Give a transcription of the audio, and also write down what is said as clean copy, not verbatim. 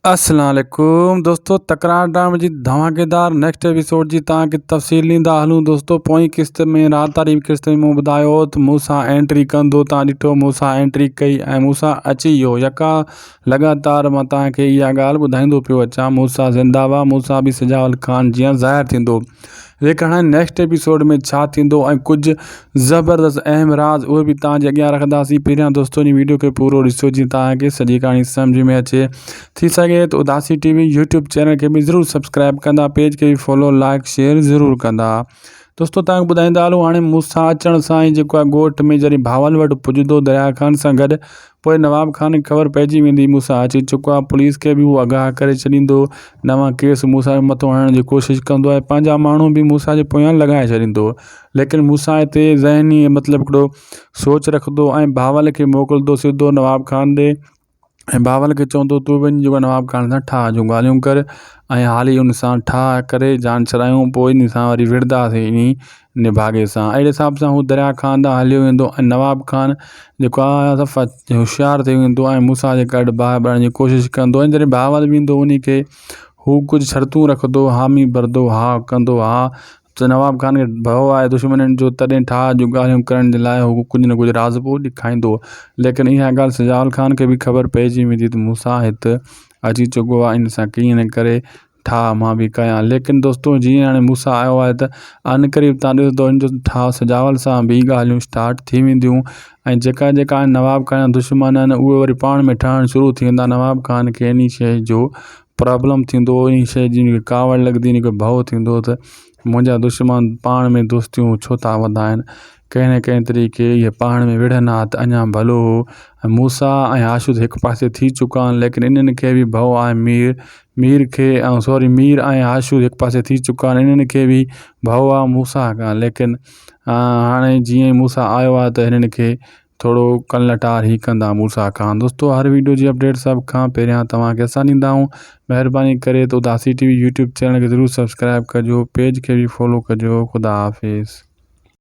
السلام عليڪم دوستو تڪرار ڊرامي جي ڌماڪيدار نيڪسٽ ايپيسوڊ جي توهان کي تفصيل ڏيندا هلون دوستو پوئين قسط ۾ رات واري قسط ۾ مون ٻڌايو ته مون سان انٽري ڪندو توهان ڏٺو مون سان انٽري ڪئي ۽ مون سان اچي ويو يڪا لڳاتار مان توهان کي اها ڳالهه ٻڌائيندو پيو اچان مون سان زنده با مون سان به سجاول خان جيان ظاهر ٿيندو ليڪن هاڻي نيڪسٽ ايپيسوڊ ۾ ڇا ٿيندو ۽ ڪجهه زبردست اهم راز اهي به توهان جي اڳيان رکنداسين پهريان دوستو ان ويڊيو کي پورو ڏسو جيئن توهان کي سڄي ڪهاڻي سمجھ ۾ اچي ٿي سگهي ته Udasi T V YouTube channel کي به ضرور سبسڪرائب ڪندا پيج کي به فالو لائڪ شيئر ضرور ڪندا دوستو توهان کي ٻڌائيندا هلون هاڻي مون سان اچڻ سان ئي جيڪو آهي ڳوٺ ۾ جڏهن بهاول وٽ پڄندو دريا خان سان گڏ پوء نواب خان کي خبر پئجي ويندي موسيٰ اچي چڪو آهي پوليس کي به هو آگاهه ڪري ڇڏيندو نوان ڪيس موسيٰ جي مٿو هڻڻ جي ڪوشش ڪندو ۽ پنهنجا ماڻهو به موسيٰ جي پويان لڳائي ڇڏيندو ليڪن موسيٰ هتي ذهني مطلب هڪڙو سوچ رکندو ۽ بهاول کي موڪلندو سڌو نواب خان ڏي ۽ بهاول کي چوندو تون وڃ جيڪو نواب خان سان ٺاهه جون ڳالهيون ڪر ۽ حالي ان سان ٺاهه ڪري جان ڇڏايون پوء ان سان وري وڙهنداسين انهي نڀاڳي سان اهڙي حساب سان هو دريا خان ڏانهن هليو ويندو ۽ نواب خان جيڪو آهي صفا هوشيار ٿي ويندو ۽ موسيٰ جي ڪڍ باهه ٻارڻ جي ڪوشش ڪندو ۽ جڏهن بهاول ويندو انهي کي هو ڪجهه شرطون رکندو حامي ڀرندو ها ڪندو ها ته نواب خان کي ڀؤ آهي دشمنن جو تڏهن ٺاهه جون ڳالهيون ڪرڻ جي لاء هو ڪجهه نه ڪجهه راضپو ڏيکاريندو ليڪن اها ڳالهه سجاول خان کي به خبر پئجي ويندي ته موسيٰ هت اچي چڪو آهي ان سان ڪيئن نه ڪري ٺاهه مان به ڪيان ليڪن دوستو جيئن هاڻي موسيٰ آيو آهي ته عنقريب تان ڏسندو ان جو ٺاهه سجاول سان به ڳالهيون اسٽارٽ ٿي وينديون ۽ جيڪا جيڪا نواب خان جا دشمن آهن اهي وري پاڻ ۾ ٺهڻ شروع ٿي ويندا نواب خان کي انهي شيء جو پرابلم ٿيندو انهي شيء جي ان کي ڪاوڙ لڳندي ان کي ڀؤ ٿيندو ته منهنجا دشمن پاڻ ۾ دوستيون ڇو ٿا وڌائن ڪنهن نه ڪنهن طريقي اهي پاڻ ۾ وڙهن ها ته اڃا ڀلو هو ۽ موسيٰ ۽ هاشم هڪ پاسي ٿي چڪا آهن ليڪن انهن کي به ڀؤ آهي مير مير کي ۽ سوري مير ۽ هاشم هڪ پاسي ٿي چڪا آهن انهن کي به ڀؤ آهي موسيٰ کان ليڪن هاڻي جيئن ئي موسيٰ آيو آهي ته هنن کي ٿورو ڪن لٽار هي ڪندا موسيٰ کان دوستو هر ويڊيو جي اپڊيٽ سڀ کان پهريان توهان کي اسان ڏيندا آهيون مهرباني ڪري ته Udasi T V YouTube channel کي ضرور سبسڪرائب ڪجو پيج کي به فالو ڪجو خدا حافظ.